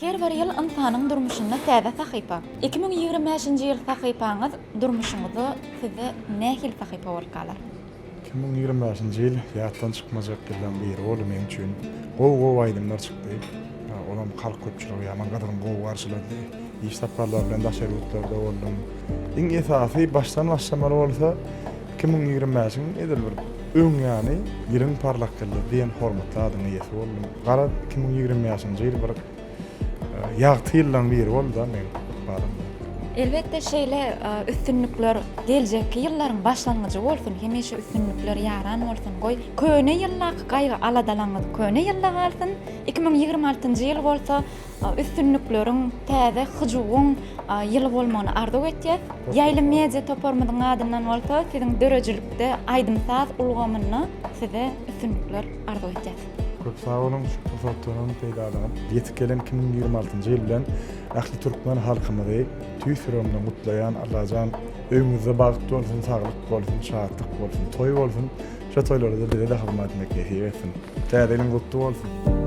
Her bir ýyl ynsanyň durmuşynda täze sahypa. 2025-nji ýyl sahypaňyz durmuşyňyzda sizde nähili sahypa bolup galar? 2025-nji ýyl ýatdan çykmajak ýyllaryň biri boldy meň üçin. Gowy-gowy aýdymlar çykdy. Olam halk köpçüligi ýaman gyzgyn gowy garşylady. Iş saparlary bilen daşary ýurtlarda boldum. Iň esasy başdan başlamaly bolsa 2025-iň edil bir öň ýany Ýylyň parlak ýyldyzy diýen hormatly adyň eýesi boldum. Garaz 2025-nji ýyl bir ýagty ýyllaryň biri boldy-da meň ykbalymda. Elbetde şeýle üstünlikler geljekki ýyllaryň başlangyjy bolsun, hemişe üstünlikler ýaran bolsun. Goý, köne ýyldaky gaýgy-aladalaryňyz köne ýylda galsyn, 2026-njy ýyl bolsa üstünlikleriň, täze hyjuwyň ýyly bolmagyny arzuw etýäs. Ýaýlym media toparymyzyň adyndan bolsa siziň döredijilikde, aýdym-saz ulgamynda size üstünlikler arzuw etýäs. Köp sag boluň, şu pursatdanam peýdalanyp, ýetip gelen 2026-njy ýyl bilen ähli türkmen halkymyzy tüýs ýüregimden gutlaýan. Allajan öýüňizde bagt bolsun, saglyk bolsun, şatlyk bolsun, toý bolsun. Şo toýlarda bize-de hyzmat etmek nesip etsin. Täze ýylyň gutly bolsun!